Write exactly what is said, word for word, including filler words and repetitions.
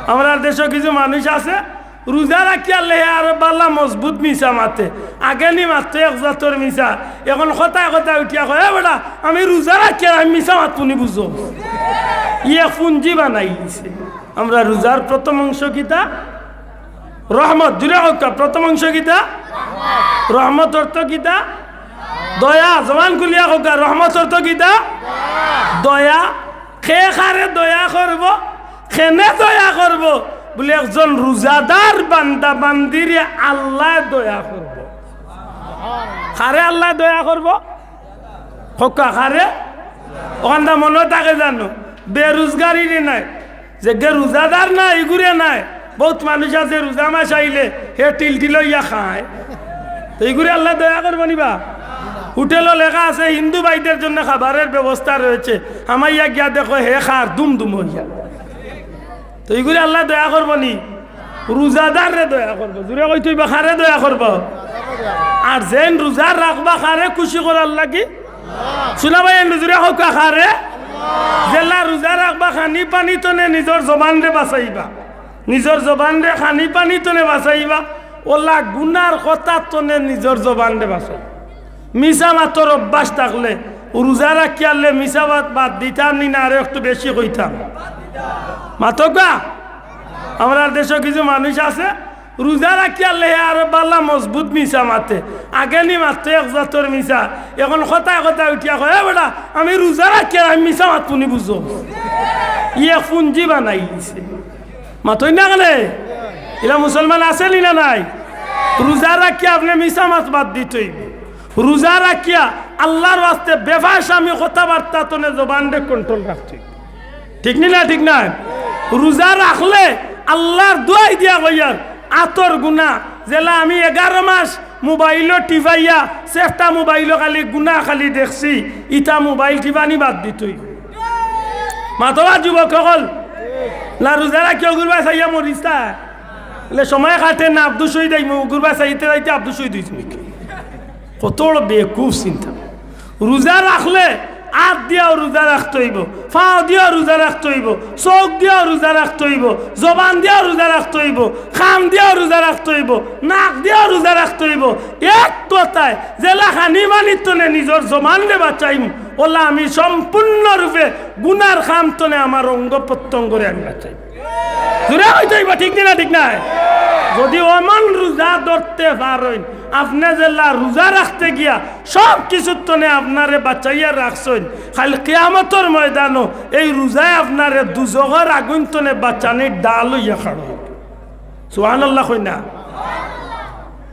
আমরার দেশো কিছু মানুষ আছে, রোজা রাখিয়ারলে হে আরো বালা মজবুত মিছা মাতে। আগে নি মাততো এক জাতর মিছা, এখন কথায় কথায় উঠিয়া কয়, "এ বেটা, আমি রোজা রাখিয়ার, আমি মিছা মাতমু নি বুঝো।" ই এক পুঞ্জি বানাই দিছে। আমরা রোজার প্রথম অংশ কিতা? রহমত। জুরে কউক্কা, প্রথম অংশ কিতা? রহমত অর্থ কিতা? দয়া। জবান খুলিয়া কউক্কা, রহমত অর্থ কিতা? দয়া। কে কারে দয়া করবো? কেনে দয়া করবো? বুলে, একজন রোজাদার বান্দা বান্দিরে আল্লায় দয়া করবো। কারে আল্লায় দয়া করবো? কউক্কা, কারে? অখানতা মনো থাকে জানো? বেরোজগারিরে নায়, যেগিয়ে রোজাদার নায়, ইগুরে নায়। বউত মানুষ আছে রোজা মাস আইলে হে টিলটিল অইয়া খায়। তো ইগুরে আল্লায় দয়া করবো নি বা? হোটেলো লেখা আছে হিন্দু ভাইদের জন্য খাবারের ব্যবস্থা রয়েছে, হামাইয়া গিয়া দেখো হে খার দুম দুম অইয়া। তো ইগুরে আল্লায় দয়া করবো নি? রোজাদাররে দয়া করবো। জুরে কইতো অইবো, কারে দয়া করবো? আর যেইন রোজা রাখবা কারে খুশি করার লাগি? শুনা ভাই, এন্ডু জুরে কউক্কা, কারে? যেলা রোজা রাখবা খানি পানি তনে নিজর জবানরে বাচাইবা, নিজর জবানরে খানি পানি তনে বাচাইবা, অলা গুনার কথার তনে নিজর জবানরে বাচাইবা। মিছা মাতর অভ্যাস থাকলে, রোজা রাখিয়ারলে মিছা মাত বাদ দিতাম নি না আরো একটু বেশি কইতাম? মাতউক্কা। আমরার দেশো কিছু মানুষ আছে, রোজা রাখিয়ারলে হে আরো বালা মজবুত মিছা মাতে। আগে নি মাততো এক জাতর মিছা, এখন কথায় কথায় উঠিয়া কয়, "এ বেটা, আমি রোজা রাখিয়ার, আমি মিছা মাতমু নি বুঝো।" ই এক পুঞ্জি বানাই দিছে। মাতইন না কেনে? ইলা মুসলমান আছে নি না নাই? রোজা রাখিয়া আপনে মিছা মাত বাদ দিতো অইবো। রোজা রাখিয়া আল্লার ওয়াস্তে বেফাস আমি কথাবার্তা তনে জবানরে control রাখতো অইবো। ঠিক নি না? ঠিক নায়? রোজা রাখলে আল্লার দোয়াই দিয়া কইয়ার, আতর গুনা, যেলা আমি এগারো মাস মোবাইলো টিপাইয়া, সেফটা মোবাইলো খালি গুনা খালি দেখছি, ইতা মোবাইল টিপানি বাদ দিতো অইবো। মাতবা যুবক অকল, না রোজা রাখি অগুর বায় চাইয়া মরিস তা? বলে সময় কাটে না, আব্দুস শহীদ আইমু, অগুর বায় চাইতে চাইতে আব্দুস শহীদ অইছে নাকি? কত বড় বেকুব চিন্তা। রোজা রাখলে আত দিয়াও রোজা রাখতো অইবো, পাও দিয়াও রোজা রাখতো অইবো, চউখ দিয়াও রোজা রাখতো অইবো, জবান দিয়াও রোজা রাখতো অইবো, কান দিয়াও রোজা রাখতো অইবো, নাক দিয়াও রোজা রাখতো অইবো। এক কথায়, যেলা খানি পানির তনে নিজর জবানরে বাচাইমু, অলা আমি সম্পূর্ণরূপে গুনার কাম তনে আমার অঙ্গ প্রত্যঙ্গরে আমি বাচাইমু। জুরে কইতো অইবো, ঠিক নি না? ঠিক নায়? যদি অমন রোজা ধরতে পারইন, আপনে যেলা রোজা রাখতে গিয়া সব কিছুর তনে আপনারে বাচাইয়া রাখছইন, কাইল কিয়ামতর ময়দানো এই রোজায় আপনারে দুজখর আগুইন তনে বাচানির ঢাল অইয়া খাড়ইবো। সুবহানাল্লাহ কইন না?